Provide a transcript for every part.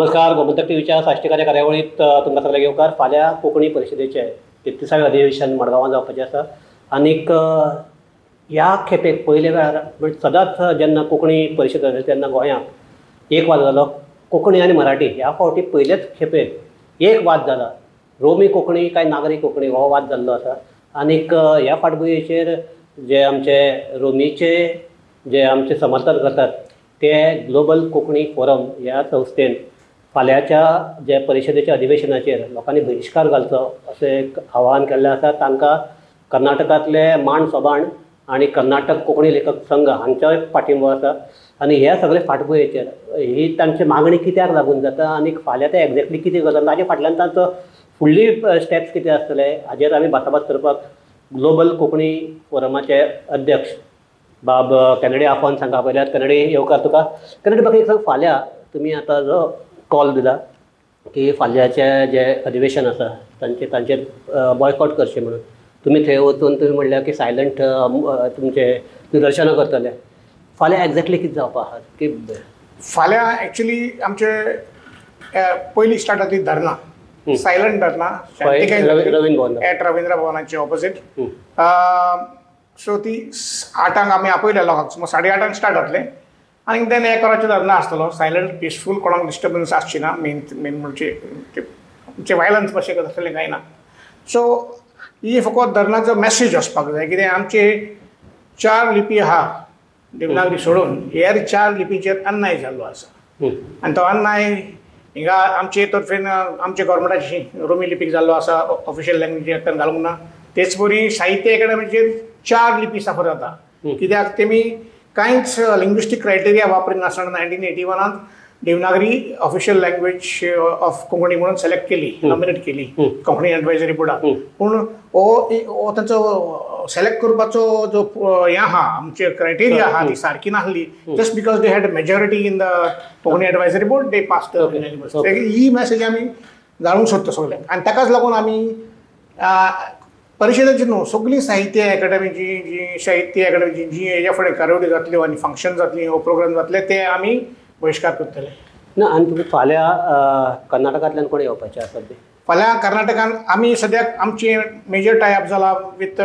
नमस्कार, गोमंतक टीव्हीच्या साश्टीकार्य कार्यावळीत तुमकां सगळ्यांक येवकार. फाल्यां कोंकणी परिशदेचें 33वें अधिवेशन मडगांवां जावपाचें आसा आनीक ह्या खेपेक पयल्या वेळार सदांच जेन्ना कोंकणी परिशद जाली तेन्ना गोंयांत एक वाद जालो, कोंकणी आनी मराठी. ह्या फावटी पयलेच खेपेक एक वाद जाला, रोमी कोंकणी काय नागरी कोंकणी हो वाद जाल्लो आसा. आनीक ह्या फाटभुंयेचेर जे आमचे रोमीचे जे आमचे समर्थन करतात ते ग्लोबल कोंकणी फोरम ह्या संस्थेन फाल्यांच्या जे परिशदेच्या अधिवेशनाचेर लोकांनी बहिश्कार घालचो अशें एक आवाहन केल्लें आसा. तांकां कर्नाटकांतले मांड सोबाण आनी कर्नाटक कोंकणी लेखक संघ हांचोय पाठिंबो आसा. आनी ह्या सगळे फाटभुंयेचेर ही तांची मागणी कित्याक लागून जाता आनी फाल्यां ते एग्जॅक्टली कितें करता, ताजे फाटल्यान तांचो फुडली स्टेप्स कितें आसतले हाजेर आमी भासाभास करपाक ग्लोबल कोंकणी फोरमाचे अध्यक्ष बाब कॅनडी आफोन्स हांकां आपयल्यात. कॅनडी, येवकार तुका. कॅनडी बाब, एक सांग, फाल्यां तुमी आतां जो कॉल दिला की फाल्यांचें जें अधिवेशन आसा तांचे तांचेर बॉयकॉट करचें म्हणून, तुमी थंय वचून तुमी म्हणल्यार की सायलंट तुमचें निदर्शनां करतले. फाल्यां एग्जॅक्टली कितें जावपा आसा? की फाल्यां एक्चुली आमचे पयली स्टार्ट जातली धरणां, सायलंट धरणां रवींद्र भवन, एट रवींद्र भवनाचे ऑपोजीट. सो ती 8:00 आमी आपयल्या लोकांक, सुमार 8:30 स्टार्ट जातलें आनी देन एक वराचें धरणां आसतलो, सायलंट पिसफूल, कोणाक डिस्टर्बन्स आसची ना. मेन मेन म्हणजे आमचें वायलन्स कशें आसतलें कांय ना. सो ही फकत धरणाचो मॅसेज वचपाक जाय. कितें आमचे 4 लिपी आहा देवनागरी सोडून, हेर 4 लिपीचेर अन्याय जाल्लो आसा आनी तो अन्याय हिंगा आमचे तर्फेन आमच्या गव्हर्मेंटाची रोमी लिपीक जाल्लो आसा, ऑफिशियल लँग्वेज घालूंक ना. तेच परी साहित्य अकादमीचेर 4 लिपी साफर जाता, कित्याक तेमी कांयच लिंग्विस्टीक क्रायटेरिया वापरिनासतना 1981 Devanagari official language of Konkani म्हणून सिलेक्ट केली, नॉमिनेट केली कोंकणी एडवायजरी बोर्डाक. पूण हो तांचो सिलेक्ट करपाचो जो हें आहा, आमचे क्रायटेरिया आहा ती सारकी नासली. Just because they had majority in the Konkani advisory board they pass the. He message आमी जाणूंक सोदता सगळ्यांक आनी ताकाच लागून आमी परिशदेची न्हू सगळी साहित्य अकादमीची जी साहित्य अकादमीची जी हेज्या फुडें कार्यावळी जातल्यो आनी फंक्शन जातली हो प्रोग्राम जातले ते आमी बहिश्कार करतले. ना आनी तुमी फाल्यां कर्नाटकांतल्यान कोण येवपाचे आसा ते? फाल्यां कर्नाटकान आमी सद्याक आमची मेजर टायप जाला विथ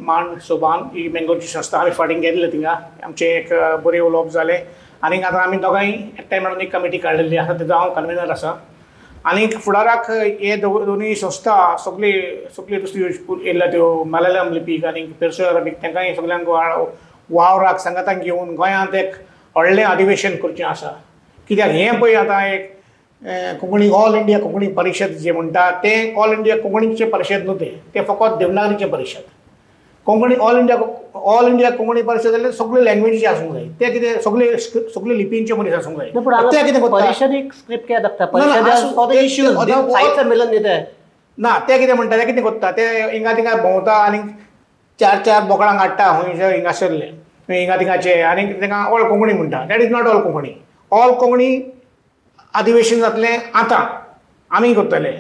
मांड सोबान ही मँगलोरची संस्था. आमी फाटीं गेल्ले थिंगा, आमचें एक बरें उलोवप जालें आनी आतां आमी दोगांय एकठांय मेळून एक कमिटी काडलेली आसा, तेजो हांव कन्वेनर आसा. आनी फुडाराक हे दोनूय संस्था सगळी सगळी दुसरी येयल्या त्यो मलयाळम लिपीक आनी पेर्सो अरबीक, तांकांय सगळ्यांक वावराक सांगाताक घेवन गोंयांत एक व्हडलें अधिवेशन करचें आसा. कित्याक हें पळय आतां एक कोंकणी ऑल इंडिया कोंकणी परिशद जें म्हणटा तें ऑल इंडिया कोंकणीचें परिशद न्हू, तें तें फकत देवनागरीचें परिशद. कोंकणी ऑल इंडिया कोंकणी परिशद जाल्यार सगळे लँग्वेजीचे आसूंक जाय, ते कितें सगळे सगळे लिपींचे मनीस आसूंक जाय. ते कितें परिशद एक स्क्रिप्ट कित्याक दाखता? ना, ते कितें म्हणटा, ते कितें करता, ते हिंगा थिंगा भोंवता आनी 4-4 बोकडांक हाडटा खंयसर हिंगासरले हिंगा थिंगाचे आनी तांकां ऑल कोंकणी म्हणटा. That is not all Konkani. All Konkani अधिवेशन जातलें आतां आमी करतले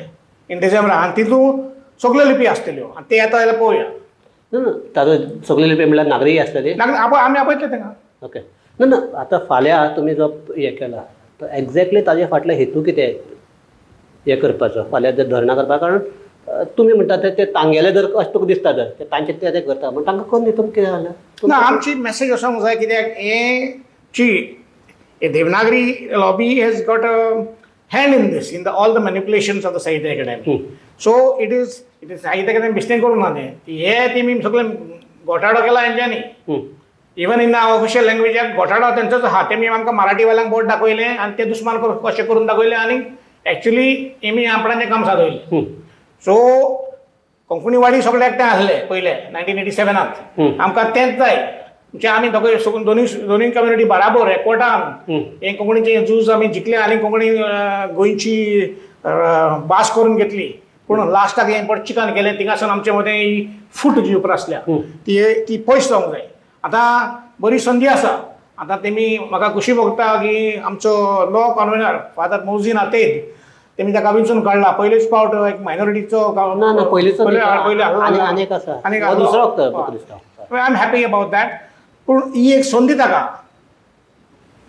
इन डिसेंबरान आनी तितून सगळ्यो लिपी आसतल्यो आनी ते येता जाल्यार पळोवया. ना ना, ताजो सगळे लिपी म्हणल्यार नागरी आसतली, आमी आपयतले तांकां. ओके. ना ना, आतां फाल्यां तुमी जो हें केला तो एग्जॅक्टली ताजे फाटलो हेतू कितें हें करपाचो फाल्यां जर धरणां करपाक? कारण तुमी म्हणटा ते तांगेले जर अशें तुका दिसता जर ते तांचे ते करता म्हण तांकां करून हितून कितें जालें? ना, आमची मॅसेज वचोंक जाय कित्याक हें ची Devanagari lobby has got a hand in this, in the all the manipulations of the Sahitya Akademi. So it is Sahitya Akademi बिस्तें करूंक ना तें, हे तेमी सगळें घोटाळो केला हेंच्यांनी. इवन इन ऑफिशियल लँग्वेजाक घोटाळो तेंचोच आहा. तेमी आमकां मराठीवाल्यांक बोट दाखयलें आनी ते दुस्मान कशें करून दाखयलें आनी एक्चुली तेमी आपणाचें काम सादयलें. सो कोंकणीवाडी सगळे एकठांय आसले पयले 1987 आमकां तेंच जाय. म्हणजे आमी दोगांय दोनूय कम्युनिटी बराबर एकवटान हें कोंकणीचें झूज आमी जिखलें आनी कोंकणी गोंयची भास करून घेतली. पूण लास्टाक हें पट चिकन केलें, थिंगासून आमचे मदें ही फूट जी उप्रासल्या ती ती पयस जावंक जाय. आतां बरी संदी आसा. आतां तेमी म्हाका खुशी भोगता की आमचो लॉ कन्वेनर फादर मोझीन आतेद तेमी ताका विंचून काडला. पयलेच फावट एक मायनॉरिटीचो. ना ना, पयलींचो आनी दुसरो. I am happy about that. पूण ही एक संदी ताका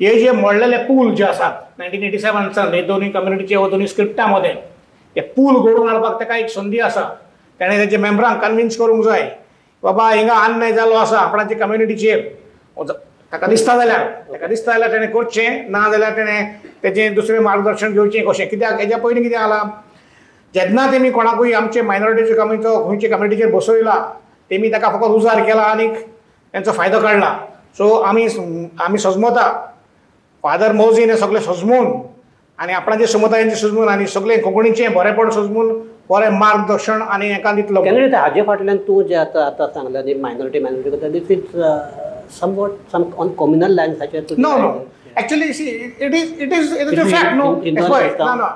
हे जे मोडलेले पूल जे आसात 1987 हे दोनूय कम्युनिटीचे हो दोनूय स्क्रिप्टा मदें हे पूल घडोवन हाडपाक ताका एक संदी आसा. ताणें तेजे मेम्बरांक कन्विन्स करूंक जाय बाबा हिंगा अन्याय जालो आसा आपणाचे कम्युनिटीचेर. ताका दिसता जाल्यार, ताका दिसता जाल्यार तेणें करचें, ना जाल्यार तेणें तेजें दुसरें मार्गदर्शन घेवचें कशें. कित्याक हेज्या पयलीं कितें जालां, जेन्ना तेमी कोणाकूय आमचे मायनॉरिटीचे कम्युनिटीचो खंयचे कम्युनिटीचेर बसयला तेमी ताका फकत उजार केला आनीक तेंचो फायदो काडला. सो आमी आमी सजमता फादर मोजीन हे सगळें सजमून आनी आपणाचे समुदायांचे सजमून आनी सगळें कोंकणीचें बरेपण सजमून बरें मार्गदर्शन आनी हेका दितलो. कॅनडा हाजे फाटल्यान तूं जें आतां आतां सांगलें न्ही मायनॉरिटी मायनॉरिटी करता, this is somewhat some on communal लायन्साचेर. No no, actually see it is it is it is a fact न्हू. ना ना,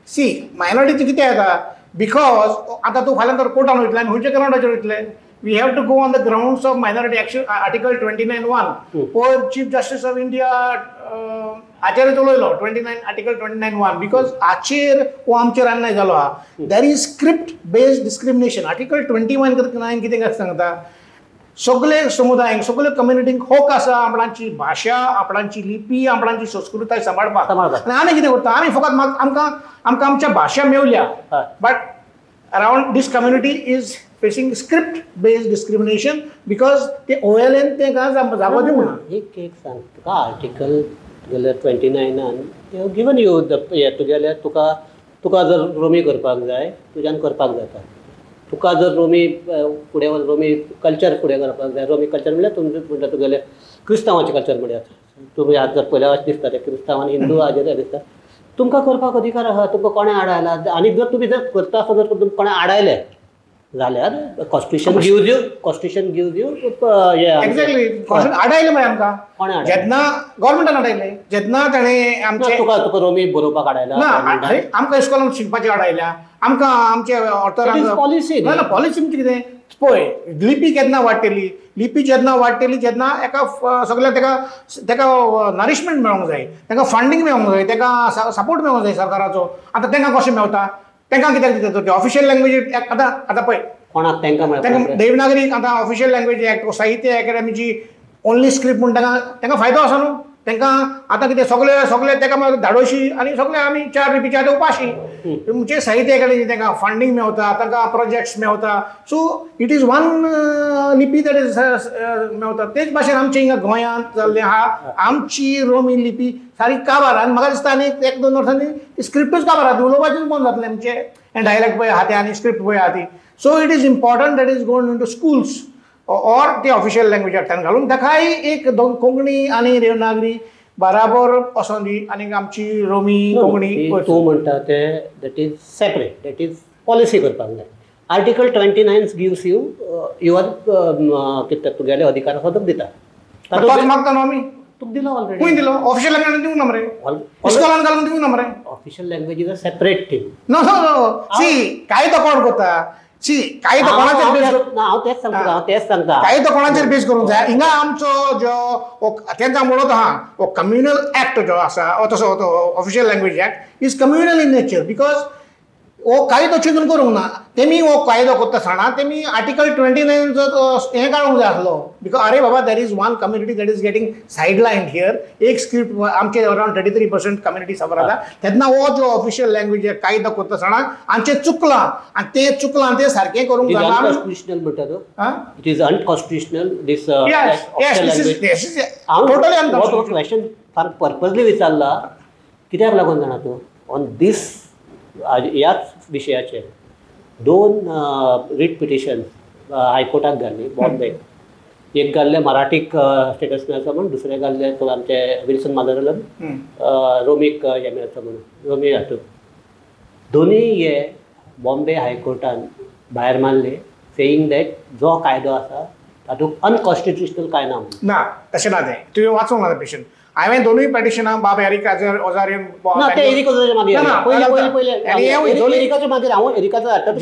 सी मायनॉरिटीचें कितें जाता because आतां तूं फाल्यां तर कोर्टान वयतलें आनी खंयच्या ग्रावंडाचेर वयतलें? We have to go on the grounds of minority action, Article 29(1). पयर चीफ जस्टीस ऑफ इंडिया हाचेरच उलयलो 29 आर्टिकल 29(1), because हाचेर हो आमचेर अन्याय जालो आहा. There is script based discrimination. Article 29 कितें सांगता, सगळे समुदायांक सगळे कम्युनिटींक हक आसा आपणाची भाशा, आपणाची लिपी, आपणाची संस्कृताय सांबाळपाक. आनी आमी कितें करता, आमी फकत आमकां आमकां आमच्या भाशा मेवल्या, but around this community is facing script based discrimination because ते OLN ते जागो दिवंक ना. एक एक सांग तुका, आर्टिकल तुगेले 29 they given you the तुगेले तुका तुका जर रोमी करपाक जाय तुज्यान करपाक जाता. तुका जर रोमी फुडें रोमी कल्चर फुडें करपाक जाय, रोमी कल्चर म्हणल्यार तुमचें म्हणटा तुगेलें क्रिस्तांवाचें कल्चर म्हणयात, तुमी आज जर पयल्या अशें दिसता तें क्रिस्तांव आनी हिंदू हाजेर दिसता, तुमकां करपाक अधिकार आसा, तुमकां कोणें आडायला? आनी जर तुमी जर करता आसतना जर तुमकां कोणें आडायलें जाल्यार constitution gives you, constitution gives you. Exactly आडायलें मरे आमकां कोणें? जेन्ना गव्हर्मेंटान आडायलें, जेन्ना ताणें आमचें तुका तुका रोमी बरोवपाक आडायला ना, आमकां इस्कॉलान शिकपाचें आडायल्या, आमकां आमचे ऑथरांक पॉलिसी ना पॉलिसी म्हणजे कितें पळय, लिपी केन्ना वाडटली, लिपी जेन्ना वाडटली जेन्ना एका सगळ्या तेका तेका नरिशमेंट मेळोंक जाय, तांकां फंडींग मेळोंक जाय, ताका सपोर्ट मेळोंक जाय सरकाराचो. आतां तांकां कशें मेवता, तांकां कित्याक दिता ते ऑफिशियल लँग्वेज? आतां आतां पळय कोणाक तांकां तांकां देवनागरी आतां ऑफिशियल लँग्वेज एक्ट साहित्य अकादमीची ओनली स्क्रिप्ट म्हूण तांकां तांकां फायदो आसा न्हू. तांकां आतां कितें सगळे सगळे ताका धाडोशी आनी सगळे आमी 4 रुपया आतां उपाशी. म्हणजे साहित्य अकादमी तांकां फंडींग मेवता, तांकां प्रोजेक्ट्स मेवता. सो it is one लिपी that is मेवता. तेच भाशेन आमचे हिंगा गोंयांत जाल्लें आहा आमची रोमी लिपी सारकी काबार. आनी म्हाका दिसता आनी 1-2 वर्सांनी स्क्रिप्टूच काबार आहा, उलोवपाचेंच बंद जातलें आमचें, डायलॅक्ट पळय आहा तें आनी स्क्रिप्ट पळय आहा ती. So it is important that is gone into schools or ते ऑफिशियल लँग्वेजांतल्यान घालून ताकाय एक कोंकणी आनी देवनागरी बराबर वचोन दी आनी आमची रोमी कोंकणी. तूं म्हणटा तें that is separate, that is policy करपाक जाय. आर्टिकल 29 गिव्स you your कितें तुगेले अधिकार आसा तुका दिता. तोच मागता न्हू आमी, तुका दिलो ऑलरेडी. खंय दिलो? ऑफिशियल लँग्वेज दिवंक ना मरे, इस्कॉलान घालून दिवंक ना मरे. Official language is a separate thing. No no no, see कायदो कोण करता? सी कायदो कोणाचेर बेस? हांव तेच सांगता, हांव तेच सांगता, कायदो कोणाचेर बेस करूंक जाय? हिंगा आमचो जो तेंचा म्हणत आहा हो कम्युनल एक्ट जो आसा तसो official language act is communal in nature because हो कायदो चिंतून करूंक ना तेमी. हो कायदो करता आसतना तेमी आर्टिकल 29 हें काडूंक जाय आसलो because अरे बाबा there is one community that is getting sideline here. एक स्क्रिप्ट आमचे अरावंड 33% कम्युनिटी सफर जाता तेन्ना हो जो ऑफिशियल लँग्वेज कायदो करता आसतना आमचें चुकलां आनी तें चुकलां तें सारकें करूंक जायना. अनकॉन्स्टिट्युशनल म्हणटा तूं? It is unconstitutional this. Totally unconstitutional. Question far purposely विचारला कित्याक लागून जाणा तूं? ऑन these ह्याच विशयाचेर 2 रीट पिटिशन हायकोर्टाक घाल्ली बॉम्बे. एक घाल्लें मराठीक स्टेटस मेळचो म्हूण, दुसरें घाल्लें आमचे विल्सन माजरेलान रोमीक हें मेळचो म्हणून, रोमी हातूंत. दोनूय हे बॉम्बे हायकोर्टान भायर मारले सेईंग that जो कायदो आसा तातूंत अनकॉन्स्टिट्युशनल कांय ना म्हणून. ना तशें ना तें, तुवें वाचूंक ना पिटिशन. हांवें दोनूय पिटिशनां बाब एरिक ओजारियन ना ते एरिक ओजारियन मागीर एरिकाचो मागीर हांव एरिकाचो हाडटा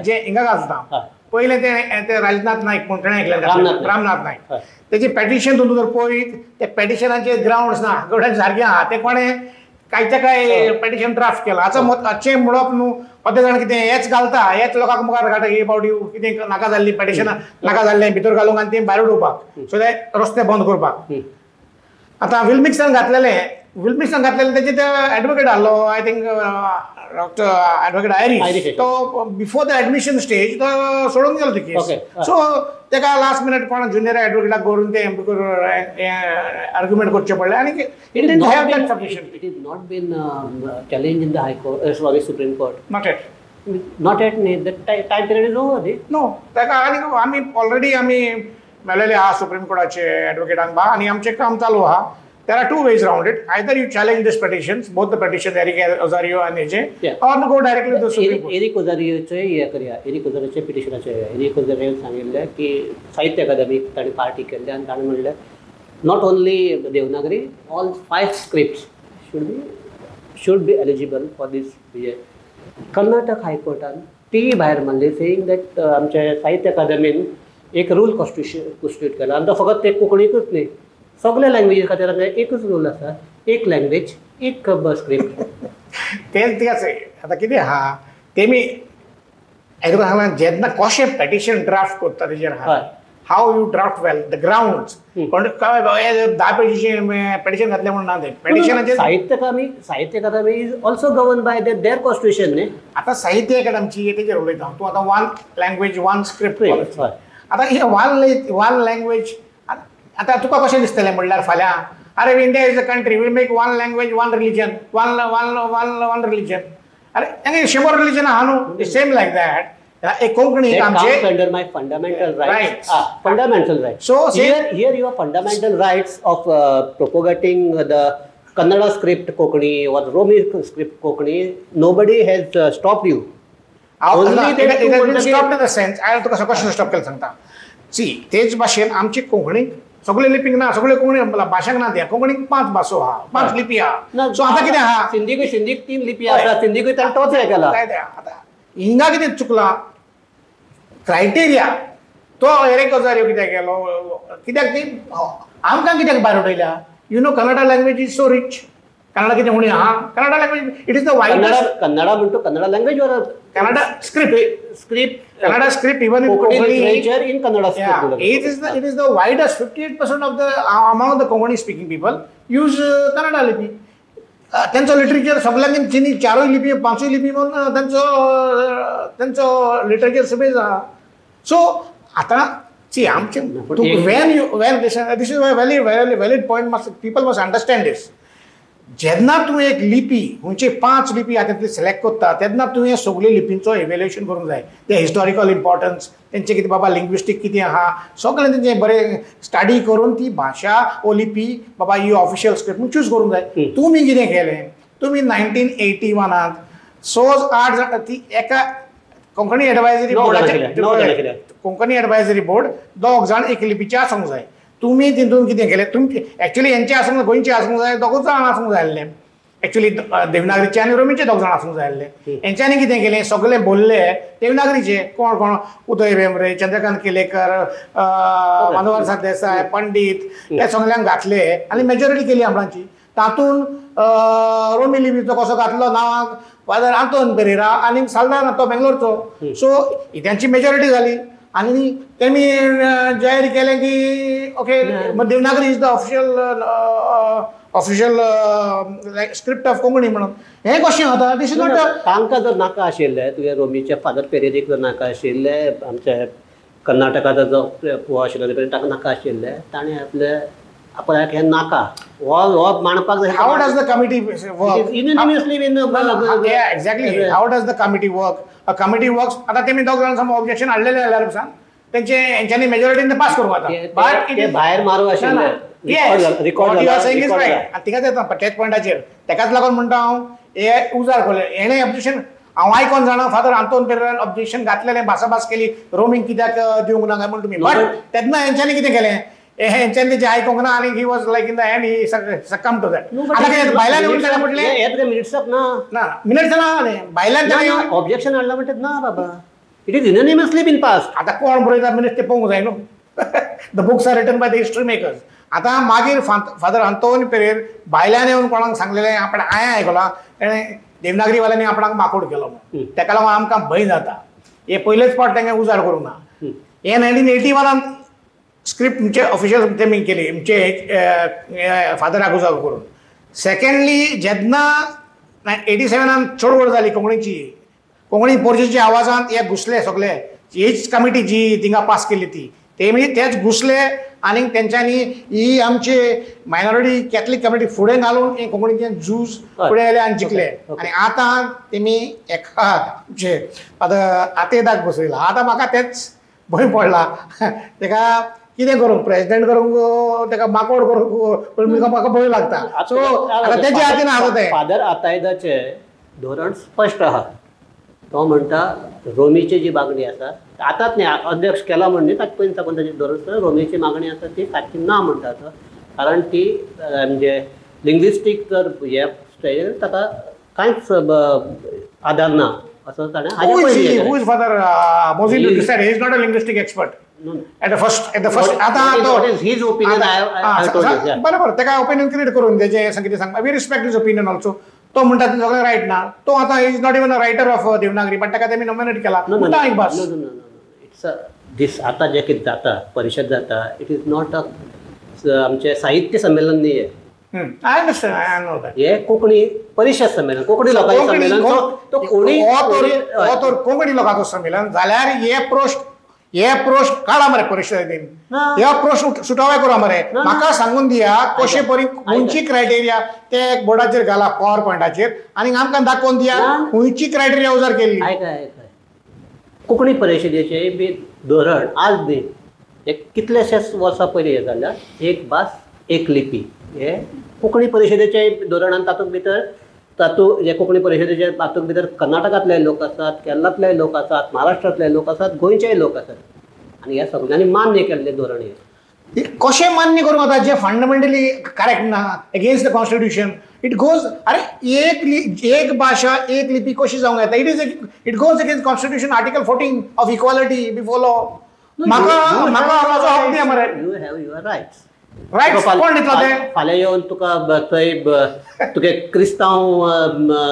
जे हिंगा घालता पयलें तें राजनाथ नायक म्हूण ताणें ऐकलें, रामनाथ नायक, तेजें पिटिशन तूं जर पळयत ते पिटिशनाचे ग्रावंड्स ना, ग्रावंड सारकें आहा तें कोणें कांयच्या काय पिटिशन ड्राफ्ट केलां. हाचो हाचें म्हणप न्हू अर्दे जाण कितें हेच घालता, हेच लोकांक मुखार घालता ही फावटी कितें नाका जाल्ली पिटिशनां नाका जाल्लें भितर घालूंक आनी तें भायर उडोवपाक, सो ते रस्ते बंद करपाक. आतां विल्मिक्सान घातलेलें, विल्मिक्सान घातलेलें तेजे ते एडवोकेट आहलो, I think doctor advocate Irish, तो बिफोर the admission stage तो सोडून गेलो ती केस. सो तेका लास्ट मिनट कोण जुनियर एडवोकेटाक करून ते आर्ग्युमेंट करचें पडलें आनी it didn't have that submission. It is not been challenge in the high court, sorry supreme court. Not yet. Not yet न्ही, the time period is over न्ही. No, ताका आनी आमी ऑलरेडी आमी मेळ्ळेले आहा सुप्रीम कोर्टाचे एडवोकेटांक बा आनी आमचें काम चालू आहा. There are two ways round it. Either you challenge these petitions, both the petitions, Eric Ozario and AJ, yeah, or go directly to the Supreme Court. Eric Ozario हे करया, Eric Ozario पिटिशनाचे, Eric Ozario सांगिल्लें की साहित्य अकादमीक ताणें party केल्ली आनी ताणें म्हणलें not only Devanagari, all 5 scripts should be eligible for this. Karnataka हायकोर्टान ती भायर मारली, सेईंग that आमच्या साहित्य अकादमीन एक रूल कॉन्स्टिट्यूट केला आनी तो फकत ते कोंकणीकूच न्ही, सगळ्या लँग्वेजी खातीर एकूच रूल आसा, एक लँग्वेज एक स्क्रिप्ट. तेच तेच आतां कितें आहा तेमी तुका सांगलां, जेन्ना कशें पेटिशन ड्राफ्ट करता तेजेर आहा, how you draft well the grounds. पण 10 पेजीचें पेटिशन घातलें म्हणून ना तें पेटिशनाचेर. Sahitya Akademi is also govern by their constitution न्ही. आतां साहित्य अकादमीची तेजेर उलयता तूं, आतां वन लँग्वेज वन स्क्रिप्ट. आतां हे वन लँग्वेज आतां तुका कशें दिसतलें म्हणल्यार फाल्यां अरे India is a country, we make one language one religion, one one one one religion. अरे हांगा 100 रिलीजन आहा न्हू, सेम लायक that. एक कोंकणी आमचे under my fundamental rights, fundamental rights. So here your fundamental rights of propagating the Kannada script Konkani or Romi script Konkani, nobody has stop you. Stop in the sense, हांवें तुका कशें stop केलें सांगता. C, तेच भाशेन आमची कोंकणी सगळे लिपींक ना, सगळे कोंकणी भाशांक ना, त्या कोंकणीक 5 भासो आहा, 5 लिपी आहा. सो आतां कितें आहा, सिंधीकूय सिंधीक 3 लिपी आसा, सिंधीकूय ताणें तोच हें केला. आतां हिंगा कितें चुकलां क्रायटेरिया, तो एरिक ओझारियो कित्याक गेलो, कित्याक ती आमकां कित्याक भायर उडयल्या. You know Kannada language is so rich. Kannada कितें उणी आहा, Kannada language it is the widest. Kannada म्हणतो Kannada language or Kannada script, script Kannada script even in Konkani literature in Kannada script. It is the widest. 58% of the among the Konkani speaking people use Kannada lipi. तेंचो literature सगळ्यांनी तिनी 4 लिपी 5 लिपी म्हणून तेंचो तेंचो literature सगळें आहा. सो आतां सी आमचे when you when this is a very valid point, must people must understand this. जेन्ना तूं एक लिपी खंयची 5 लिपी आतां ती सिलेक्ट करता तेन्ना तुवें सगळे लिपींचो इवेल्युएशन करूंक जाय, ते हिस्टॉरिकल इम्पॉर्टन्स तेंचे कितें बाबा लिंग्विस्टीक कितें आहा सगळें तेंचें बरें स्टडी करून ती भाशा ओ लिपी बाबा ही ऑफिशियल स्क्रिप्ट म्हूण चूज करूंक जाय. तुमी कितें केलें, तुमी 1981 6-8 जाण ती एका कोंकणी एडवायजरी बोर्डाचे, कोंकणी एडवायजरी बोर्ड 2 जाण एक लिपीचे आसूंक जाय. तुमी तितून कितें केलें, तुमचे एक्चुली हेंचे आसूंक जाय, गोंयचे आसूंक जाय, 2 जाण आसूंक जाय आसले एक्चुली देवनागरीचे आनी रोमीचे 2 जाण आसूंक जाय आसले. हेंच्यांनी कितें केलें, सगळे बोल्ले देवनागरीचे, कोण कोण उदय भेंब्रे, चंद्रकांत केलेकर, मनोहर सरदेसाय, पंडीत, हे सगळ्यांक घातले आनी मेजॉरिटी केली आपणाची. तातूंत रोमी लिपीचो कसो घातलो नांवाक फादर आंतोन पेरेरा आनी साल्दाना तो बेंगलोरचो. सो तेंची मेजॉरिटी जाली आनी तेमी जाहीर केलें की okay Devanagari is the official official script of Konkani म्हणून. हें कशें जाता, this is not. तांकां जर नाका आशिल्लें, तुवें रोमीच्या फादर पेरेरीक जर नाका आशिल्लें, आमच्या कर्नाटकाचो जो पोव आशिल्लो ताका नाका आशिल्लें, ताणें आपले आपल्याक हें नाका हो मांडपाक जाय. How does the committee work? Unanimously in exactly how does the committee work? A committee works. आतां तेमी 2 जाण समज ऑब्जेक्शन हाडलेलें जाल्यार सांग तेंचे हेंच्यांनी मेजॉरिटीन पास करूंक जाता, बट भायर मारू आशिल्लें. थिंगाच येता त्याच पॉयंटाचेर, तेकाच लागून म्हणटा हांव हे उजार केले हेणें ऑब्जेक्शन हांव आयकोन जाणा फादर आंतोन पेरेरान ऑब्जेक्शन घातलेलें, भासाभास केली रोमींग कित्याक दिवंक ना काय म्हूण तुमी, बट तेन्ना हेंच्यांनी कितें केलें, हेंच्यांनी तेजें आयकोंक ना आनी he was like in the end he succumb to that. आतां कितें भायल्यान येवन ताणें म्हटलें हें मिनिट्साक ना, ना मिनिट्स ना न्ही, भायल्यान ताणें ऑब्जेक्शन हाडलां म्हणटा ना बाबा, it is unanimously been pass. आतां कोण बरयता मिनिट्स ते पळोवंक जाय न्हू, the books are written by the history makers. आतां मागीर फादर आंतोन पेरेर भायल्यान येवन कोणाक सांगलेलें आपण हांवें आयकलां, तेणें देवनागरीवाल्यांनी आपणाक माकोड केलो म्हणून, तेका लागून आमकां भंय जाता. हे पयलेच फावट तेंगे उजार करूंक ना. हे 1981 स्क्रिप्ट म्हणजे ऑफिशियल तेमी केली म्हणजे फादर आगुजाव करून. सेकंडली जेन्ना 87 चळवळ जाली कोंकणीची, कोंकणी पोर्चेच्या आवाजान हे घुसले सगळे, हीच कमिटी जी थिंगा पास केली ती तेमी तेच घुसले आनी तेंच्यांनी ही आमचे मायनॉरिटी कॅथलीक कम्युनिटी फुडें घालून हे कोंकणीचें झूज फुडें आयले आनी जिखले. आनी आतां तेमी एका आमचे आतां आतेदाक बसयला. आतां म्हाका तेच भंय पडला तेका कितें करूंक, प्रेजिडेंट करूंक, तेका माकोड करूंक म्हाका भंय लागता. सो आतां तेज्या हातीन आसा तें. फादर आतायदाचें धोरण स्पश्ट आहा. तो म्हणटा रोमीची जी मागणी आसा आतांच न्ही, अध्यक्ष केला म्हण न्ही, ताचे पयलीं साकून ताचें धोरण रोमीची मागणी आसा ती सारकी ना म्हणटा तो, कारण ती म्हणजे लिंग्विस्टीक जर हे स्टायल ताका कांयच आदार ना असो ताणें. Who is Father Mozin to decide? He is not a linguistic expert. At the first आतां what is his opinion? I told you. बरोबर, ताका ओपिनियन क्रिएट करून तेजें कितें सांग, we respect his opinion also. तो म्हणटा तें सगळें रायट ना, तो आतां is not even a writer of Devanagari, but ताका तेमी नॉमिनेट केला म्हणटा एक भास. It's a दीस आतां जें कितें जाता परिशद जाता, it is not a आमचें साहित्य संमेलन न्ही हें. I understand, I know that. हे कोंकणी परिशद संमेलन, कोंकणी लोकांचें संमेलन. तो कोणी तर कोंकणी लोकांचो संमेलन जाल्यार हे प्रश्न काडा मरे परिशदेन, हे प्रश्न सुटावे करा मरे. म्हाका सांगून दिया कशे परी खंयची क्रायटेरिया ते एक बोर्डाचेर घाला पावर पॉयंटाचेर आनी आमकां दाखोवन दिया खंयची क्रायटेरिया उजार केल्ली. आयक आयक, कोंकणी परिशदेचें बी धोरण आज न्ही, एक कितलेशेच वर्सां पयलीं हें जाल्यार एक भास एक लिपी हे कोंकणी परिशदेचें धोरण. आनी तातूंत भितर तातूंत हे कोंकणी परिशदेचे तातूंत भितर कर्नाटकांतले लोक आसात, केरळांतले लोक आसात, महाराष्ट्रांतले लोक आसात, गोंयचेय लोक आसात, आनी ह्या सगळ्यांनी मान्य केल्लें धोरण हें. कशें मान्य करूंक जाता जें फंडामेंटली करेक्ट ना, against the constitution it goes. अरे एक भाशा एक लिपी कशी जावंक येता? It is it goes against constitution article 14 of equality before law. म्हाका म्हाका म्हाजो हक दिया मरे. You have your rights. Rights कोण दितलो ते? फाल्यां येवन तुका थंय तुगे क्रिस्तांव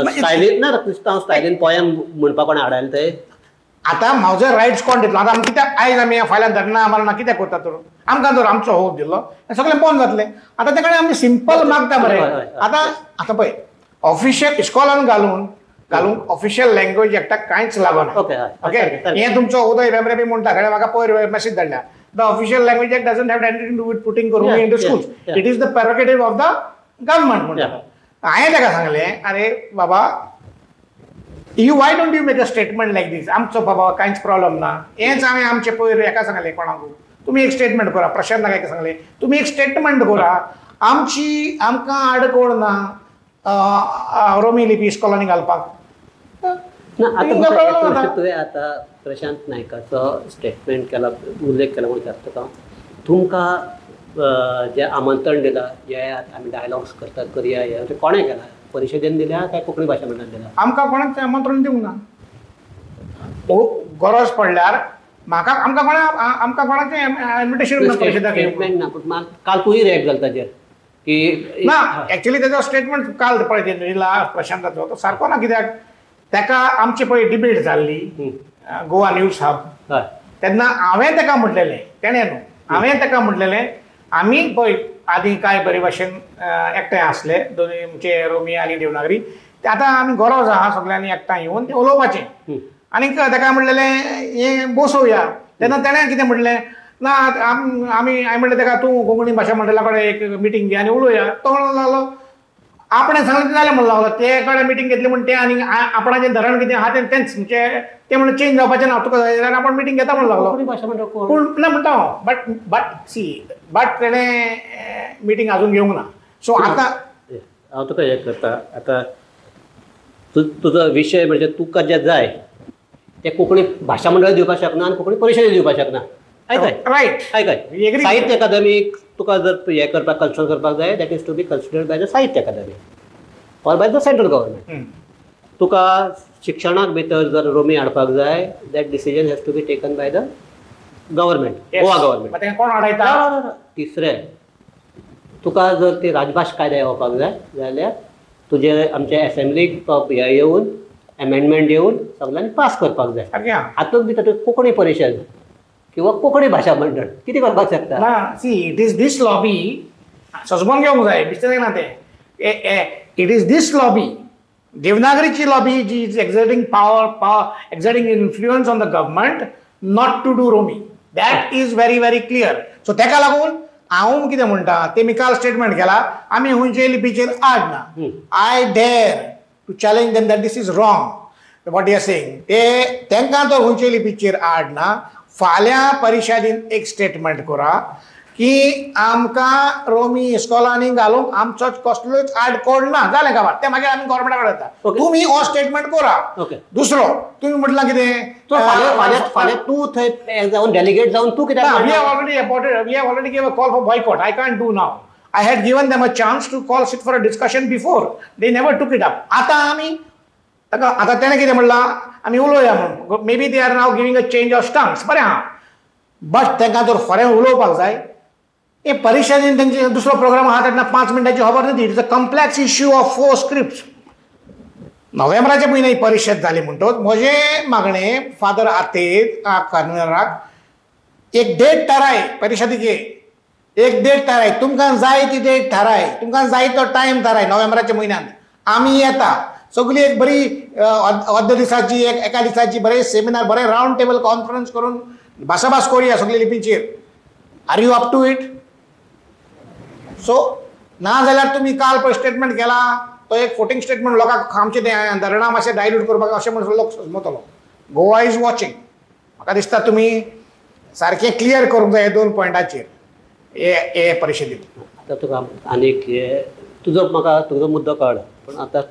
स्टायलीन ना, क्रिस्तांव स्टायलीन पोयम म्हणपाक कोणें हाडायलें थंय? आतां म्हजो रायट्स कोण दितलो? आतां आमी कित्याक आयज आमी फाल्यां धरना मारना कित्याक करता तर? आमकां जर आमचो होप दिलो सगळें बंद जातलें. आतां ते कडेन आमी सिंपल मागता मरे. आतां आतां पळय ऑफिशियल इस्कॉलान घालून घालूंक ऑफिशियल लँग्वेज एकट्याक कांयच लागना. ओके, हें तुमचो उदय भेंब्रे बी म्हणटा, ताणें म्हाका पयर मॅसेज धाडल्या, the official language act doesn't have anything to do with putting Romi into schools, it is the prerogative of the government म्हणटा. हांवें ताका सांगलें, अरे बाबा you why don't you make a statement like this? आमचो बाबा कांयच प्रॉब्लम ना. हेंच हांवें आमचे पयर हेका सांगलें कोणाकू, तुमी एक स्टेटमेंट करा, प्रशांत नायक सांगलें तुमी एक स्टेटमेंट करा, आमची आमकां आडकोळ ना रोमी लिपी इस्कॉलांनी घालपाक ना. आतां तुवें आतां प्रशांत नायकाचो स्टेटमेंट केला, उल्लेख केला म्हणून विचारता तुका, तुमकां जें आमंत्रण दिलां येयात आमी डायलॉग्स करतात करया, हें तें कोणें केलां? परिशदेन दिल्या काय कोंकणी भाशा मंडळान दिला? आमकां कोणाक आमंत्रण दिवंक ना. गरज पडल्यार म्हाका आमकां कोणा आमकां कोणाचें इन्विटेशन परिशदाक स्टेटमेंट ना, पूण काल तूंय रिएक्ट जालो ताजेर की ना. एक्चुअली ताजो स्टेटमेंट काल पळय दिला प्रशांताचो, तो सारको ना. कित्याक ताका आमची पळय डिबेट जाल्ली गोवा न्यूज हब, तेन्ना हांवें ताका म्हटलेलें, तेणें न्हू, हांवें ताका म्हटलेलें आमी पळय आदी कांय बरे भाशेन एकठांय आसले दोनूय आमचे रोमी आनी देवनागरी, ते आतां आमी गरज आहा सगळ्यांनी एकठांय येवन तें उलोवपाचें. आनी ताका म्हणलेलें हें बसोवया. तेन्ना तेणें कितें म्हणलें ना आमी, हांवें म्हणलें ताका तूं कोंकणी भाशा मंडळा कडेन एक मिटींग घे आनी उलोवया. तो म्हणूंक लागलो आपणें सांगलें तें जालें म्हणूंक लागलो, ते कडेन मिटींग घेतली म्हण तें आनी आपणाचें धरण कितें आहा तें तेंच म्हणजे तें म्हणून चेंज जावपाचें ना, तुका जाय जाल्यार आपण मिटींग घेता म्हणूंक लागलो. पूण ना म्हणटा हांव, बट बट सी बट तेणें मिटींग अजून घेवंक ना. सो आतां हांव तुका हें करता, आतां तुजो विशय म्हणजे तुका जें जाय तें कोंकणी भाशा मंडळ दिवपाक शकना आनी कोंकणी परिशद दिवपाक शकना. आयकय रायट, आयकय, साहित्य अकादमीक तुका जर हें करपाक कन्सिडर करपाक जाय, that is to be considered by the Sahitya Akademi or by the central government. तुका शिक्षणाक भितर जर रोमी हाडपाक जाय, that decision has to be taken by the government, Goa government. कोण हाडयता? तिसरें, तुका जर ती राजभाश कायदा येवपाक जाय जाल्यार तुजे आमचे एसेंब्लीक हें येवन एमेंडमेंट येवन सगळ्यांनी पास करपाक जाय. हातूंत भितर कोंकणी परिशद किंवा कोंकणी भाशा मंडळ कितें करपाक शकता? ना, see it is this lobby सजमोन घेवंक जाय, बेश्टें जायना तें. It is this lobby, देवनागरीची lobby ji is exerting power, exerting influence on the government not to do Romi. That is very very clear. So तेका लागून हांव कितें म्हणटा, तेमी काल स्टेटमेंट केला, आमी खंयचे लिपीचेर आड ना. I dare to challenge them that this is wrong what you are saying. ते तांकां तो खंयचे लिपीचेर आड ना. फाल्यां परिशदेन एक स्टेटमेंट करा की आमकां रोमी इस्कॉलांनी घालूंक आमचो कसलोच आड कोण ना, जालें काबार. तें मागीर आमी गव्हर्मेंटा कडेन वता, तुमी हो स्टेटमेंट करा. दुसरो तुमी म्हटलां कितें, फाल्यां तूं थंय जावन डेलिगेट जावन तूं कित्याक? We have already appointed, we have already give a call for boycott. I can't do now. I had given them a chance to call sit for a discussion before, they never took it up. आतां आमी ताका, आतां तेणें कितें म्हणलां, आमी उलोवया म्हणून. Maybe they are now giving a change of stance, बरें आहा, बट तांकां जर खरें उलोवपाक जाय, हे परिशदेन तेंचे दुसरो प्रोग्राम आहा तेन्ना 5 मिनटांची खबर न्ही. It is a complex issue of 4 scripts. नोव्हेंबराच्या म्हयन्या ही परिशद जाली म्हणटकच म्हजें मागणें फादर आतेद कन्वेनराक एक डेट थाराय, परिशदेची एक डेट थाराय, तुमकां जाय ती डेट थाराय, तुमकां जाय तो टायम थाराय. नोव्हेंबराच्या म्हयन्यांत आमी येता, सगळी एक बरी अर्द दिसाची, एका दिसाची बरें सेमिनार, बरें रावंड टेबल कॉन्फरन्स करून भासाभास करुया सगळी लिपींचेर. Are you up to it? So ना जाल्यार तुमी काल पळय स्टेटमेंट केला तो एक फोटींग स्टेटमेंट, लोकांक आमचें तें धरणां मातशें डायल्यूट करपाक अशें म्हणून लोक समजतलो. Goa is watching. म्हाका दिसता तुमी सारकें क्लियर करूंक जाय 2 पॉयंटाचेर हे परिशदेंत. आतां तुका आनीक तुजो म्हाका तुजो मुद्दो कळ्ळो, पूण आतां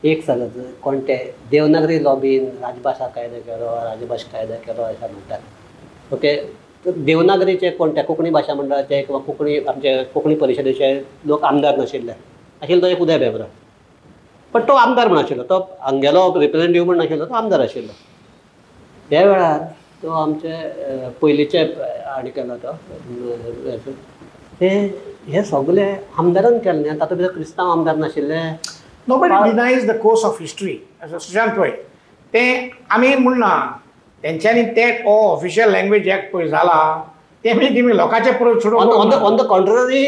एक सांगत, कोण ते देवनागरी लॉबीन राजभाशा कायदो केलो, राजभाशा कायदो केलो अशें म्हणटात. ओके, देवनागरीचे कोण त्या कोंकणी भाशा मंडळाचे किंवा कोंकणी आमचे कोंकणी परिशदेचे लोक आमदार नाशिल्ले, आशिल्लो तो एक उदय भेंब्रो, पण तो आमदार म्हण आशिल्लो, तो हांगेलो रिप्रेझेंटेटीव म्हण नाशिल्लो, तो आमदार आशिल्लो. त्या वेळार तो आमचे पयलींचे हाणें केलो तो ते हे सगळे आमदारान केल्ले, तातूंत भितर क्रिस्तांव आमदार नाशिल्ले. Nobody denies the course of history. Sushant पळय, तें आमी म्हणना तेंच्यांनी ते हो ऑफिशियल लँग्वेज एक्ट पळय जाला, तेमी तुमी लोकांचे on the contrary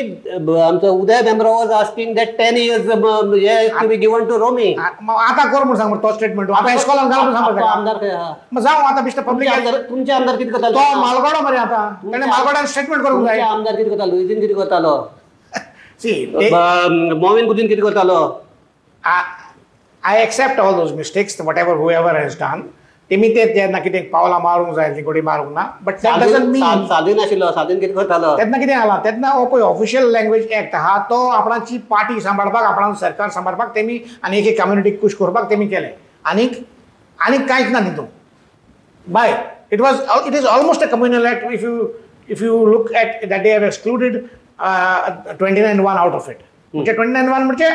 आमचो Uday Bhembre was asking that 10 years हे to be given to Romi. आतां कर म्हूण सांग तो स्टेटमेंट, आतां इस्कॉलान घाल म्हूण सांग आमदार खंय आहा, जावं आतां बेश्टे पब्लीक. तुमचे आमदार कितें करतालो? तो मालगडो मरे, आतां तेणें मालगोडान स्टेटमेंट करूंक जाय. आमदार कितें करतालो? लुईझीन कितें करतालो? मोविन गुदीन कितें करतालो? I accept all those mistakes, whatever whoever has done. तेमी ते जेन्ना कितें पावलां मारूंक जाय, गोडी मारूंक ना, but that doesn't mean Saladin आशिल्लो, सादीन कितें करतालो तेन्ना कितें जाला तेन्ना हो पळय ऑफिशियल लँग्वेज एक्ट आहा तो आपणाची पार्टी सांबाळपाक, आपणाक सरकार सांबाळपाक तेमी आनी एक कम्युनिटीक खूश करपाक तेमी केलें. आनीक आनीक कांयच ना तितूंत. By it was, it is almost a communal act if you look at that they have excluded 29(1) out of it. म्हणजे 29(1) म्हणजे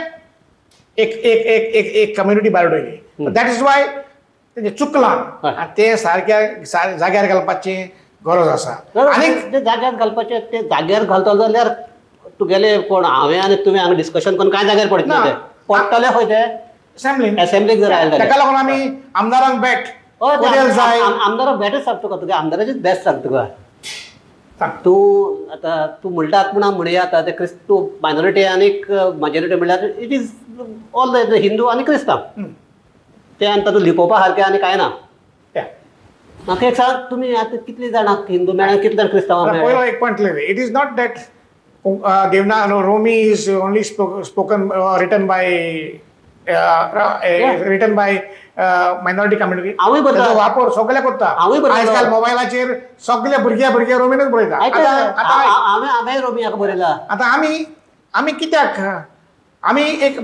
एक एक एक एक एक कम्युनिटी भायर उडयली. That is why तेंचें चुकलां आनी तें सारक्या जाग्यार घालपाची गरज आसा. आनी ते जाग्यार घालपाचें, ते जाग्यार घालतलो जाल्यार तुगेले कोण हांवें आनी तुवें हांगा डिस्कशन करून कांय जाग्यार पडटलें, ते पडटले खंय ते असेंब्लीन, असेंब्लीक जर आयले ताका लागून आमी आमदारांक बेट हय, आमदाराक बेटच सांग तुका, तुगे आमदाराचेच बेस्ट सांग तुका. तूं आतां तूं म्हणटा पूण हांव म्हणया आतां ते क्रिस्तू मायनॉरिटी आनीक मॅजॉरिटी म्हणल्यार it is all the Hindu आनी क्रिस्तांव, ते आनी तातूंत लिपोवपा सारकें आनी कांय ना. म्हाका एक सांग, तुमी आतां कितली जाणां हिंदू मेळ्ळे, कितले जाण क्रिस्तांव मेळ्ळे? पयलो एक point clear, it is not that Devna Romi is only spoken written by written by minority community. हांवूय बरयता, वापर सगळे करता. हांवूय बरयता. आजकाल मोबायलाचेर सगळे भुरगे भुरगे रोमीनच बरयता. हांवें रोमी हाका बरयला. आतां आमी आमी कित्याक आमी एक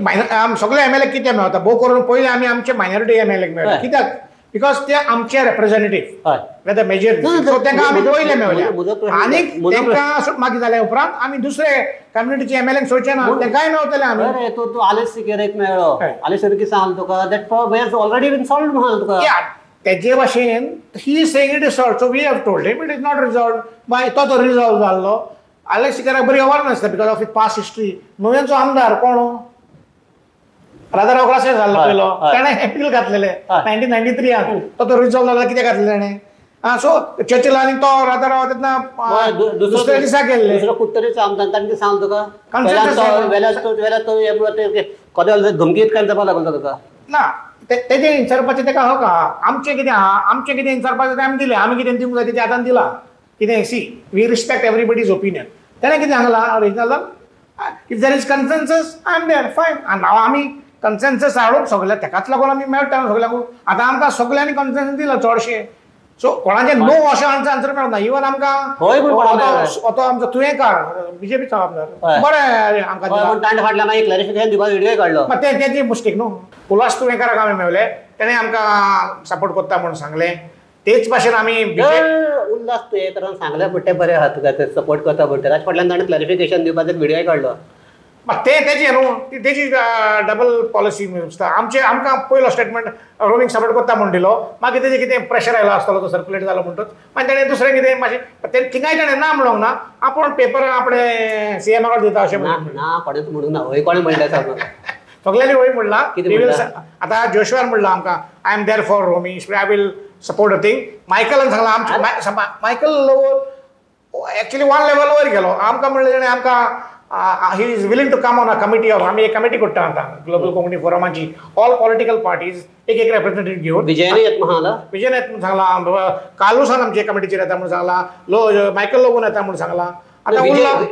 सगळे एम एल ए कित्याक मेळता भोव करून पयलीं आमी आमचे मायनॉरिटी एम एल एक मेळटा कित्याक? Because ते आमचे रेप्रेझेंटेटीव वेदर मेजर, सो तांकां आमी पयले मेळ्ळे आनीक तांकां मागीर जाल्या उपरांत आमी दुसरे कम्युनिटीचे एम एल ए सोडचे ना, तांकांय मेळटले आमी. बरें, तूं तूं आलेस सिकेरेक मेळ्ळो, आलेस सिकेर सांगलो तुका that problem has already been solved म्हणलो तुका. तेजे भाशेन he is saying it is solved, so we have told him it is not resolved. बाय तो तो रिजॉल्व जाल्लो. आलेस सिकेराक बरी खबर नासता because of it past history. नुवेंचो आमदार कोण राजाराव ग्रासियास जाल्लो पयलो, ताणें अपील घातलेलें 1993 तो तो रिजॉल्व जाला. कित्याक घातलें ताणें? सो चर्चिल आनी तो राता राव तेन्ना दुसऱ्या दिसा गेल्ले दुसरो कुडतरीचो आमदार ताणें सांग तुका कदेल धमकीत काय जावपाक लागलो तुका ना तेजें विचारपाचें तेका हक आहा. आमचें कितें आहा, आमचें कितें विचारपाचें तें आमी दिलें, आमी कितें दिवंक जाय तेजें आतां दिलां कितें. See we respect everybody's opinion. तेणें कितें सांगलां ओरिजिनलान, if there is consensus I am there fine. आनी हांव आमी कन्सेन्सस हाडून सगळ्या तेकाच लागून आमी मेळटा सगळ्यांक. आतां आमकां सगळ्यांनी कन्सेन्सस दिला चडशे. सो कोणाचें नो अशें आन्सर मेळना. इवन आमकां तो आमचो तुयेंकार बीजेपीचो आमदार बरें आमकां ताणें फाटल्यान मागीर क्लॅरिफिकेशन दिवपाक व्हिडियो काडलो. तें तेजी मिस्टेक न्हू. उल्हास तुयेंकाराक आमी मेवले, तेणें आमकां सपोर्ट करता म्हूण सांगलें. तेच भाशेन आमी उल्हास तुयेंकारान सांगलें म्हणटा तें बरें आहा तुका सपोर्ट करता म्हणटा, ताचे फाटल्यान ताणें क्लॅरिफिकेशन दिवपाचो व्हिडियो काडलो. तें तेजी न्हू ती तेजी डबल पॉलिसी दिसता. आमचे आमकां पयलो स्टेटमेंट रोमीक सपोर्ट करता म्हूण दिलो, मागीर तेजें कितें प्रेशर आयलो आसतलो तो सर्कुलेट जालो म्हणटच मागीर ताणें दुसरें कितें मातशें तें थिंगाय ताणें ना म्हणूंक ना, आपूण पेपर आपणें सीएमा कडेन दिता अशें ना कोणेंच म्हणूंक ना. हय कोणें म्हणलें सगळ्यांनी हय म्हणलां. आतां जोशुआन म्हणलां आमकां I am there for Romi, I will support a thing. मायकलान सांगलां आमचें Michael Lobo actually one level वयर गेलो. आमकां म्हणलें ताणें आमकां he is willing to come on a committee of, आमी एक कमिटी करता आतां ग्लोबल कोंकणी फोरमाची, ऑल पॉलिटिकल पार्टीज एक एक रेप्रेझेंटेटिव्ह घेवन. विजयन येत म्हणला, विजयन येत म्हूण सांगलां, कालूसान आमचे कमिटीचेर येता म्हूण सांगलां, लो मायकल लोबोन येता म्हूण सांगलां. आतां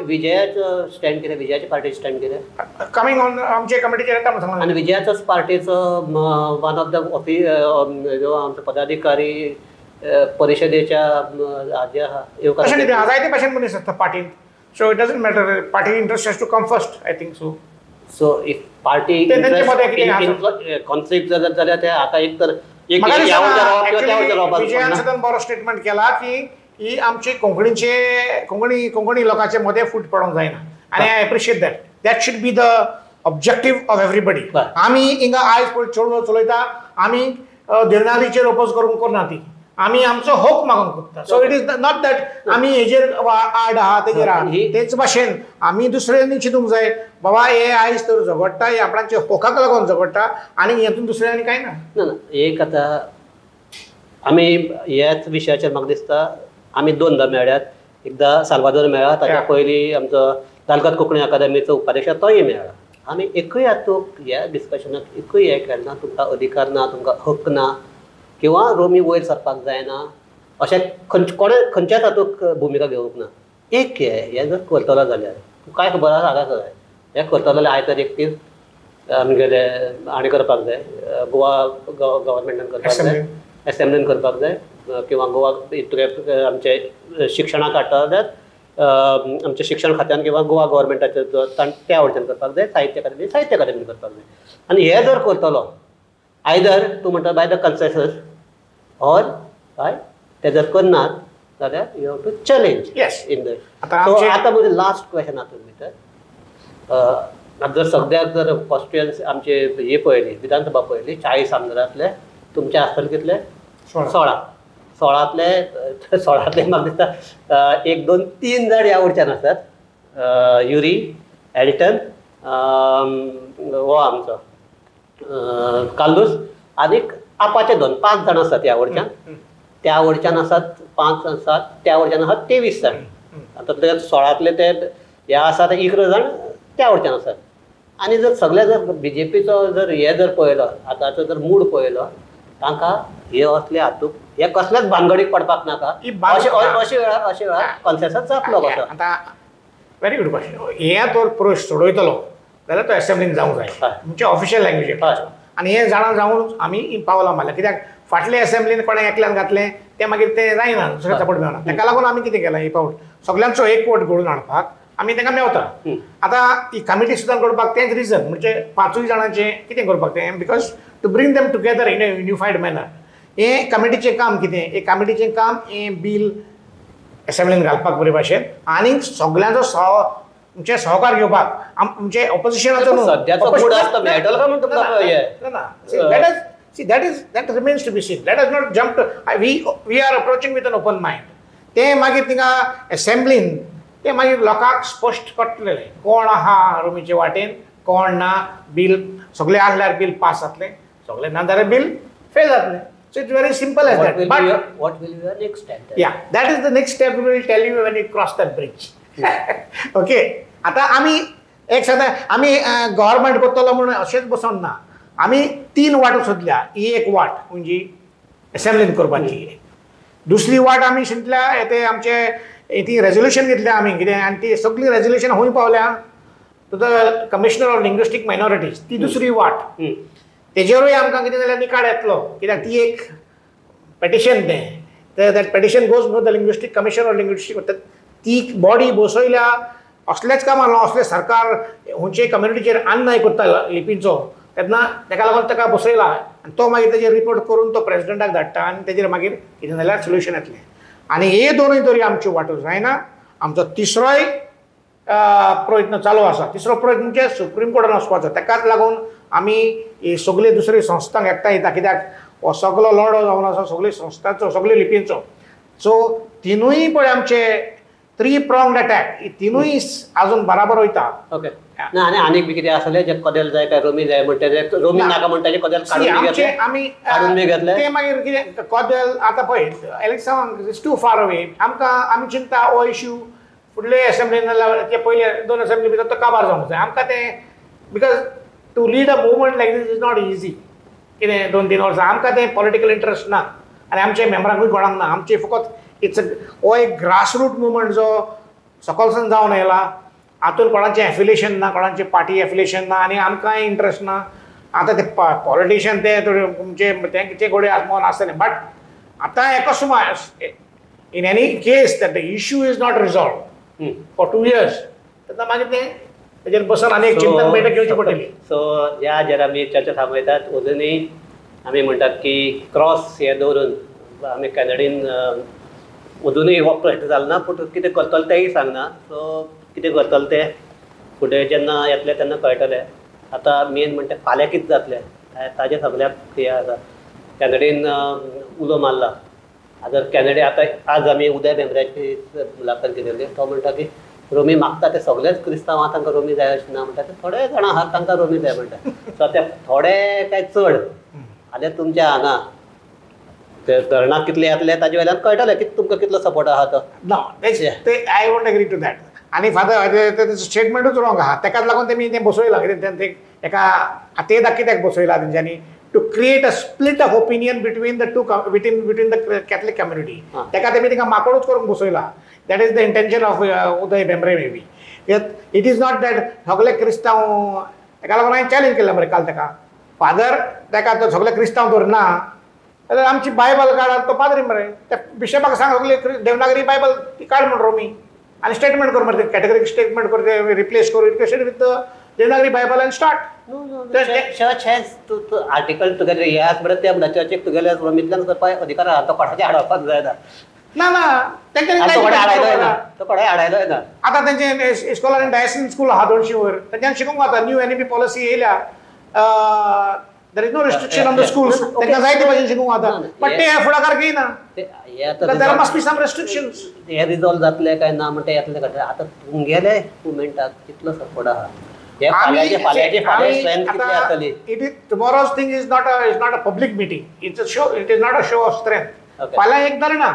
विजयाचो स्टँड कितें, विजयाची पार्टी स्टँड कितें कमींग ऑन आमचे कमिटीचेर येता म्हूण सांगलां. आनी विजयाचोच पार्टीचो वन ऑफ the ऑफि जो आमचो पदाधिकारी परिशदेच्या आदी आहा. तशें कितें जायते भाशेन मनीस आसता पार्टींत. So it doesn't matter. Party interest has to come first, I think so. So if party interest conflict जाल्यार ते आतां एक तर एक विजयान सुद्दां बरो स्टेटमेंट केला की ही आमची कोंकणीचे कोंकणी कोंकणी लोकांचे मदें फूट पडोंक जायना आनी I appreciate that. That should be the objective of everybody. आमी हिंगा आयज पळय चळवळ चलयता, आमी देवनागरीचेर ओपोज करूंक करना ती, आमी आमचो हक मागूंक कोत्ता. So it is not that आमी हेजेर आड आहा तेजेर आहा. तेच भाशेन आमी दुसऱ्यांनी चिंतूंक जाय बाबा हे आयज तर झगडटा, हे आपणाच्या हकाक लागून झगडटा आनी हेतून दुसऱ्यांनी कांय ना. ना एक आतां आमी ह्याच विशयाचेर म्हाका दिसता आमी दोनदां मेळ्ळ्यात. एकदां साल्वादोर मेळ्ळा, ताच्या पयलीं आमचो तालगत कोंकणी अकादमीचो उपाध्यक्ष तोय मेळ्ळा. आमी एकूय हातूंत ह्या डिस्कशनाक एकूय हें केलें ना, तुमकां अधिकार ना, तुमकां हक ना किंवा रोमी वयर सरपाक जायना अशें कोणें खंयच्याच हातूंत भुमिका घेवंक ना. एक हें जर करतलो जाल्यार काय खबर आसा हांगा जाय, हें करतलो जाल्यार आयज तर एकतीस आमगेले हाणें करपाक जाय, गोवा गव्हर्मेंटान करपाक जाय, एसेंब्लीन करपाक जाय, किंवा गोवा तुगे आमचें शिक्षणाक हाडटा जाल्यार आमच्या शिक्षण खात्यान किंवा गोवा गव्हर्मेंटाचेर त्या वटेन करपाक जाय, साहित्य अकादमी साहित्य अकादमीन करपाक जाय. आनी हें जर करतलो आयदर तूं म्हणटा बाय the consensus or बाय ते जर करनात जाल्यार you have to challenge in the. So आतां म्हजें लास्ट क्वेश्चन हातूंत भितर, आतां जर सगळ्याक जर कॉन्स्टिट्युएन्सी आमचे हे पळयली, विधानसभा पळयली, 40 आमदारांतले तुमचे आसतले कितले 16, 16तले म्हाका दिसता 1 2 3 जाण ह्या वटच्यान आसात, युरी एल्टन हो आमचो कार्लूस आनीक आपाचे 2 5 जाण आसात ह्या वटच्यान, त्या वटच्यान आसात 5 आसात, त्या वटच्यान आसात 23 जाण. आतां ते 16तले ते ह्या आसा ते 11 जाण त्या वटच्यान आसात. आनी जर सगळे जर बीजेपीचो जर हे जर पळयलो आतांचो जर मूड पळयलो, तांकां हे असले हातूंत हे कसल्याच भानगडीक पडपाक नाका, अशे वेळार कन्सेसस जातलो कसो. आतां व्हेरी गुड क्वेश्चन. हे तर प्रश्न सोडयतलो जाल्यार तो एसेंब्लीन जावंक जाय, म्हणजे ऑफिशियल लँग्वेज. आनी हें जाणा जावन आमी पावलां मारल्या, कित्याक फाटले एसेंब्लीन कोणें एकल्यान घातलें तें मागीर तें जायना, दुसऱ्या सपोर्ट मेळना. ताका लागून आमी कितें केलां, ही पावट सगळ्यांचो एक वोट घडोवन हाडपाक आमी तांकां मेवता. आतां ही कमिटी सुद्दां करपाक तेंच रिजन, म्हणजे 5 जाणांचें कितें करपाक तें, because to bring them together in a unified manner. हें कमिटीचें काम कितें, हें कमिटीचें काम हें बील एसेंब्लीन घालपाक बरे भाशेन आनी सगळ्यांचो तुमचे सहकार घेवपाक, आमचे ऑपोजिशनाचो ना. See, that remains to be seen. Let us not jump to, we are approaching with an open mind. ते मागीर थिंगा एसेंब्लीन ते मागीर लोकांक स्पश्ट कळटलें कोण आहा रोमीचे वाटेन कोण ना. बील सगळे आहल्यार बील पास जातलें, सगळे ना जाल्यार बील फेल जातलें. So it's very simple as that. But what will be your next step? Yeah, that is the next step we will tell you when you cross that bridge. Okay, आतां आमी एक सदां आमी government करतलो म्हणून अशेंच बसोन ना. आमी 3 वाटो सोदल्या. ही एक वाट म्हणजे एसेंब्लीन करपाची, दुसरी वाट आमी चिंतल्या ते आमचे ती रेजोल्युशन घेतल्या आमी कितें, आनी ती सगळी रेजोल्युशन खंय पावल्या to the commissioner of linguistic minorities, ती दुसरी वाट. तेजेरूय आमकां कितें जाल्यार निकाल येतलो, कित्याक ती एक पेटिशन तें, that petition goes to the linguistic commission of linguistic. ती बॉडी बसयल्या असलेच कामां, असले सरकार खंयचे कम्युनिटीचेर अन्याय करता लिपीचो, तेन्ना तेका लागून ताका बसयला आनी तो मागीर तेजेर रिपोर्ट करून तो प्रेजिडेंटाक धाडटा आनी तेजेर मागीर कितें जाल्यार सोल्युशन येतलें. आनी हे दोनूय तरी आमच्यो वाटो जायना. आमचो तिसरोय प्रयत्न चालू आसा. तिसरो प्रयत्न म्हणजे सुप्रीम कोर्टान वचपाचो. तेकाच लागून आमी ही सगळे दुसरे संस्थांक एकठांय येता, कित्याक हो सगलो लढो जावन आसा सगळे संस्थांचो, सगळे लिपींचो. सो तिनूय पळय आमचे 3 pronged attack, तिनूय अजून बराबर वयता. ओके, ना आनी आनीक बी कितें आसलें जे कदेल जाय काय रोमी जाय म्हणटा, रोमी नाका म्हणटा तेजें कदेल काडून घेतलें आमी, काडून बी घेतलें ते मागीर कितें कदेल आतां पळय एलेक्सांव is too far away. आमकां आमी चिंता हो इश्यू फुडले एसेंब्लीन ते पयले 2 एसेंब्ली भितर तो काबार जावंक जाय आमकां तें, because to lead a movement like this is not easy. कितें 2-3 वर्सां आमकां तें पॉलिटिकल इंट्रस्ट ना आनी आमचे मेम्बरांकूय कोणाक ना. आमचे फकत it's हो एक ग्रासरूट मुवमेंट जो सकलसून जावन आयला, हातून कोणाचें एफिलिएशन ना, कोणाचें पार्टी एफिलिएशन ना आनी आमकांय इंट्रस्ट ना. आतां ते पॉलिटिशियन ते तुमचे तेंचे घोडे आजमोन आसतले, बट आतां एका सुमार in any case that the issue is not resolve for 2 years, तेन्ना मागीर तें तेजेर बसून आनी एक चिंतन बैठक घेवची पडटली. सो ह्या जेर आमी चर्चा थांबयतात. अजुनूय आमी म्हणटात की क्रॉस हे दवरून आमी कॅनडीन अजुनूय हो प्रश्न जालो ना, पूण कितें करतले तेंय सांगना. सो कितें करतले तें फुडें जेन्ना येतलें तेन्ना कळटलें. आतां मेन म्हणटा फाल्यां कितें जातलें ताजें सगळ्याक हें आसा. कॅनडीन उलो मारला, आतां कॅनडा आतां आज आमी उदय भेंब्र्याची मुलाखत घेतिल्ली, तो म्हणटा की रोमी मागता ते सगळेच क्रिस्तांव आहा तांकां रोमी जाय अशें ना म्हणटा, ते थोडे जाणां आहात तांकां रोमी जाय म्हणटा. सो ते थोडे काय चड आले तुमच्या हांगा ते धरणाक कितले येतले ताजे वयल्यान कळटलें की तुमकां कितलो सपोर्ट आहा तो. ना ते I won't agree to that. आनी फादर स्टेटमेंटूच रॉंग आहा, तेकाच लागून तेमी तें बसयलां. कितें तें एका आतेदाक कित्याक बसयला तेंच्यांनी, to create a split of opinion between the two between the Catholic community. तेका तेमी तेंकां माकोडूच करूंक बसयला. That is the intention of Uday Bhembre maybe. It is not that सगळे क्रिस्तांव, तेका लागून हांवें चॅलेंज केल्लें मरे काल तेका, फादर तेका तो सगळे क्रिस्तांव धरना जाल्यार आमची बायबल काड, तो पाद्री मरे त्या बिशपाक सांग सगळे देवनागरी बायबल ती काड म्हण रोमी आनी स्टेटमेंट कर मरे, कॅटेगरीक स्टेटमेंट कर, ते रिप्लेस कर with the Devanagari Bible and start. Church has to article तुगेले हे आसा बरें, ते म्हणटा चर्चीक तुगेले रोमींतल्यान करपाक अधिकार आहा, तो कोणाचें हाडपाक जायना. ना ना तेंच्यांनी हाडयलोय ना, तो कोणाय हाडयलोय ना. आतां तेंचे इस्कॉलान आनी डायसन स्कूल आहा 200 वयर, तेंच्यांनी शिकूंक वता. न्यू एनईपी पॉलिसी येयल्या, there is no restriction on the schools, तांकां जाय ते भाशेन शिकूंक वता, बट ते फुडाकार घेयना. There must be some restrictions. हे रिजॉल्व जातले काय ना म्हणटा येतले कळटलें. आतां तुमगेले मुवमेंटाक कितलो सपोर्ट आहा, tomorrow's thing is not a public meeting. It's a show. It is not a show of strength. फाल्यां एक धरणा,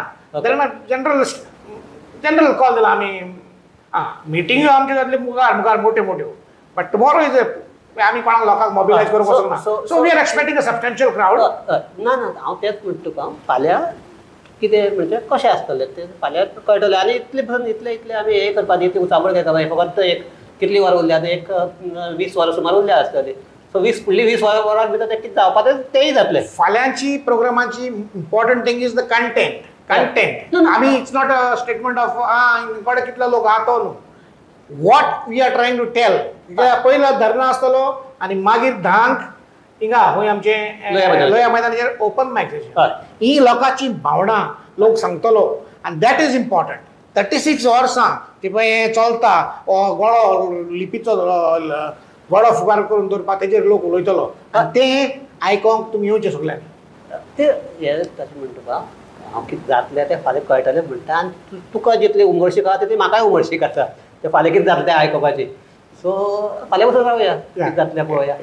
धरणा जनरल कॉल दिला आमी. मिटिंग्यो आमच्यो जातल्यो मुखार मुखार मोट्यो मोट्यो, बट टुमॉरो is आमी कोणाक लोकांक मोबिलायज करूंक वचूंक ना. So we are expecting a substantial crowd. ना ना हांव तेंच म्हणटा तुका, फाल्यां कितें म्हणजे कशें आसतलें तें फाल्यां कळटलें. आनी इतलें पसून इतलें इतलें आमी हें करपाक इतलें उचांबळ घेता, फकत एक कितली वरां उरल्या, एक 20 वरां सुमार उरल्या आसतली. सो 20 फुडली 20 वरां भितर तें कितें जावपाचें तेंय जातलें. फाल्यांची प्रोग्रामाची important thing is the content. Content आमी it's not a statement of कोणे कितलो लोक आहा तो न्हू. What we are trying to tell, पयलो धरणा आसतलो आनी मागीर 10 हिंगा खंय आमचे लोया मैदानाचेर ओपन मायक सेशन. ही लोकांची भावनां लोक सांगतलो आनी that is important. 36 वर्सां ती पळय हें चलता, हो गळो लिपीचो गळो फुगार करून दवरपाक तेजेर लोक उलयतलो आनी तें आयकोंक तुमी येवचें सगल्यांनी. तें हें तशें म्हणटा तुका हांव कितें जातलें तें फाल्यां कळटलें म्हणटा. आनी तुका जितली उमळशीक आसा तितली म्हाकाय उमळशीक आसा तें फाल्यां कितें जातलें तें आयकुपाची. सो फाल्यां वचून रावया, कितें जातलें पळोवया.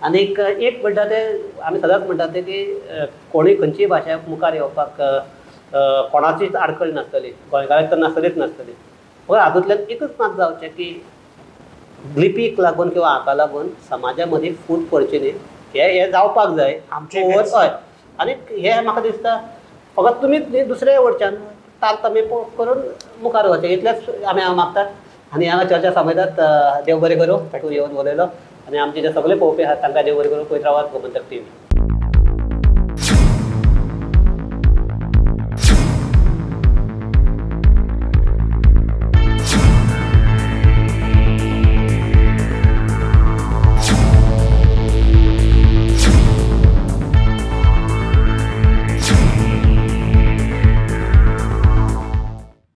आनीक एक म्हणटा ते आमी सदांच म्हणटा ते की कोणूय खंयचीय भाशा मुखार येवपाक कोणाचीच आडखळ नासतली, गोंयकारांक तर नासतलीच नासतली. पूण हातूंतल्यान एकच मात जावचें की लिपीक लागून किंवा हाका लागून समाजा मदीं फूट पडची न्ही, हे जावपाक जाय. हय, आनी हें म्हाका दिसता फकत तुमीच न्ही, दुसऱ्या वटच्यान तारतम्य करून मुखार वचचें, इतलेंच आमी हांगा मागतात. आनी हांगा चर्चा सांगतात. देव बरें करूं, तूं येवन उलयलो. आनी आमचे जे सगळे पळोवपी आहात तांकां देव बरें करूं. पळयत रावात गोमंतक टीव्ही.